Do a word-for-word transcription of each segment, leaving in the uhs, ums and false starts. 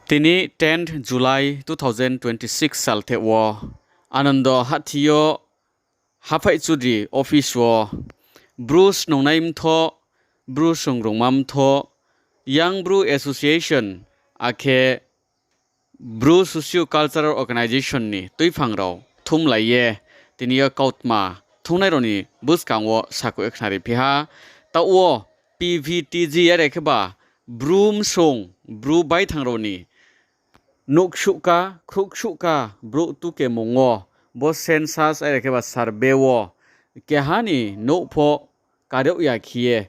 Tini tenth July two thousand twenty-six saltheh wo Anando hahthi yo haphaih chudri office wo Bru snungnai mthoh, Bru sungrungma mthoh, Young Bru Association akhe Bru Socio Cultural Organization ni tuiphang rao thumlai ye tini yo kautma thumnai rao ni buskang wo sakhouh ye khnariphi ha. Taoh wo P V T G are khe ba Bru msung, Bru baithang rao ni nouhsuhka, khruhsuhka, brouh tukemung wo, bo census are khe ba survey wo, keha ni nouh pho kareoh ya khe ye,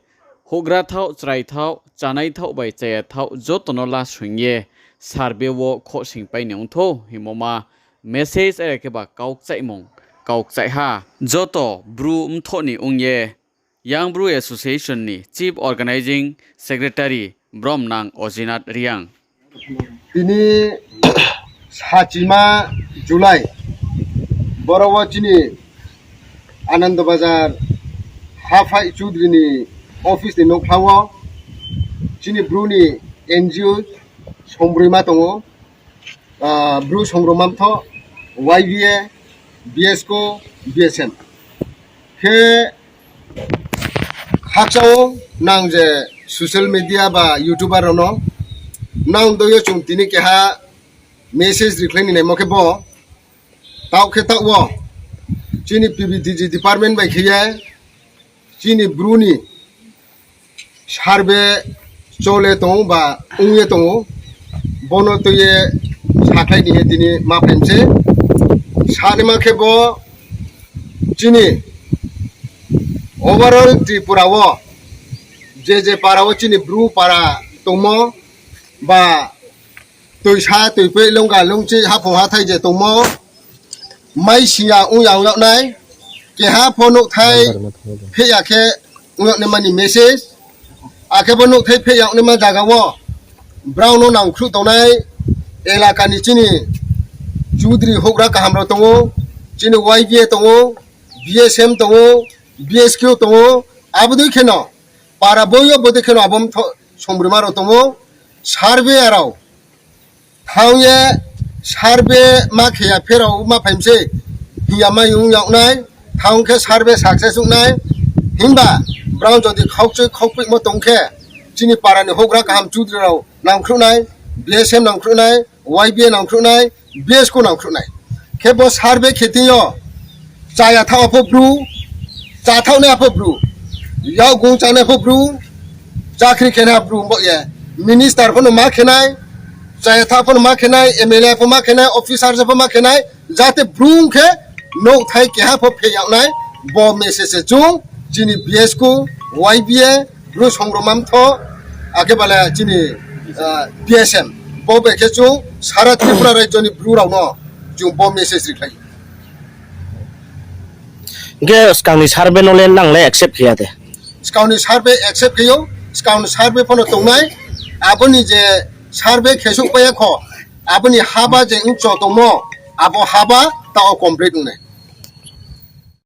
houhgra thaoh, chrai thaoh, chánai thaoh bai chaya thaoh, joto no lasoing ye survey wo khohsingpai ni ongthou hingmo ma message are khe ba kaukchaihmung kaukchaih ha. Joto Bru mthoh ni ong ye Young Bru Association ni Chief Organising Secretary Bromnang Ojinath Reang. Tini sachima July, boro wo chini Anando Bazar Haphaih Chudri ni office ni nouhkhla wo chini Bru ni N G O songbroima tong ou, Bru songrungma mthoh, Y B A, B S C O, B S M. Khe khakchang ou nang je social media ba YouTuber rao no, nang doi yo chung tini keha message rikhlai ni naimo khe bo, taoh khe taoh wo chini P V T G department bai khe ye chini Bru ni survey chole tong ou ba ong ye tong ou, bo no tui ye sakhlai ni hing ye tini ma phaimi se. Sanaima khe bo chini overall Tripura wo je je para wo chini Bru para tongmo ba toisa toipei longga longchi haphung hathái je tongmo, mai si ya ong ya ong yag nai, keha pho nouhthai pheh ya khe ong yag naima ni message. Akhe bo nouhthai pheh ya ong naima zaga wo brao no nangkhruh tongnai elaka ni chini chudri houhgra kaham rao tong ou, chini Y B A tong ou, B S M tong ou, B S C O tong ou, abo dei kheno para boi yo bodei kheno abo mthoh songbroima rao tong ou, survey ya rao thanng ye survey ma khe ya pherao ma phaimi se hing ya mai ong yag nai, thanng khe survey success ong nai. Himba brao jodi khaukchoi khaukpoihmo tong khe chini para ni houhgra kaham chudri rao nangkhruh nai, B S M nangkhruh nai, Y B A nangkhruh nai, B S C O nangkhruh nai. Khe bo survey khe thing yo chaya thaoh pho Bru, chathaoh nai pho Bru, yakgung chánai pho Bru, chakri khe nai Bru bo ye, minister pho no ma khe nai, chaya thaoh pho no ma khe nai, M L A pho ma khe nai, officer pho ma khe nai, jate Bru ong khe nouhthai keha pho pheh yag nai, bo message se chung chini B S C O, Y B A, Bru songrungma mthoh, akhe bale chini B S M, bo bai khe chung sara Tripura rajyo ni Bru rao no chung bo message rikhlai. Hing khe skang ni survey no le nang le accept khe ya de? Skang ni survey accept khe ou, skang ni survey pho no tongnai, abo ni je survey khe souhpai ya kho, abo ni haba je ongcho tongmo, abo haba taoh complete ong nai.